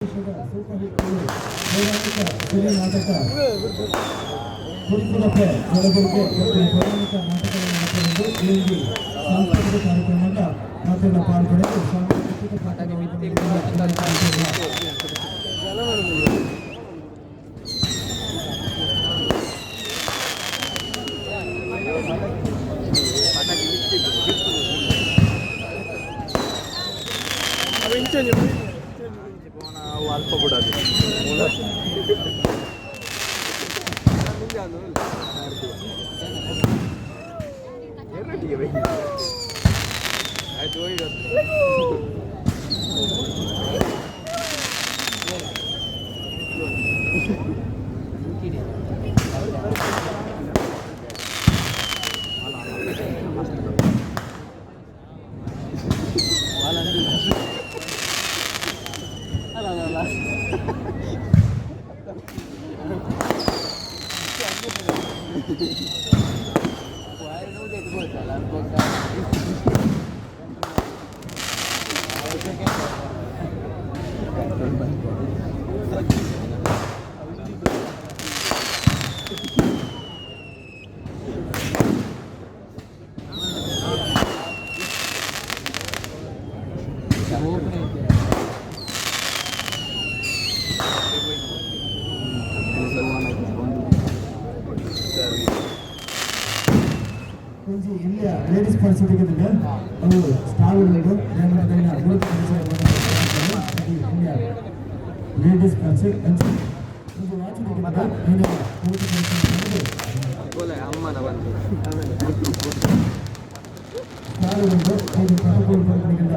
Super hit ಪೌರಾಣಿಕ cine ನಾಟಕ ಕುರಿಕುಡಪ್ಪ ಕಲಬುರಗಿ ಮತ್ತು ಪೌರಾಣಿಕ ನಾಟಕಗಳ ನಡೆಸಿಕೊಂಡು ಈ ಒಂದು ಸಾಂಸ್ಕೃತಿಕ ಕಾರ್ಯಕ್ರಮದ ಮಾತನ್ನ ಪಾಲ್ಪಡೆದು ಸಾಂಸ್ಕೃತಿಕ ಪಾತ್ರವನ್ನು. ಅಲ್ಪ ಬಿಡೋದು. ಆಯ್ತು. ಒಂಜಿ ಇಲ್ಲಿಯ ಲೇಡೀಸ್ ಪರಿಸ್ಥಿತಿಗೆ ಅವು ಸ್ಟಾಲ್ ಉಂಟು. ನೇಮಕದೈನ ಗುರುತು ಪರಿಚಯ. ಇಲ್ಲಿಯ ಲೇಡೀಸ್ ಪರ್ಸ್ ಅಂಚ ಒಂಜಿ ವಾಚ್ ಐನ ಗುರುತು ಪರಿಚಯ. ಅಮ್ಮನ ಬಂದು. ಸ್ಟಾಲ್ ಉಂಟು. ಐದು ಪ್ರೋಟೋಕಾಲ್ ಪಂಪನಿಗಿಂತ.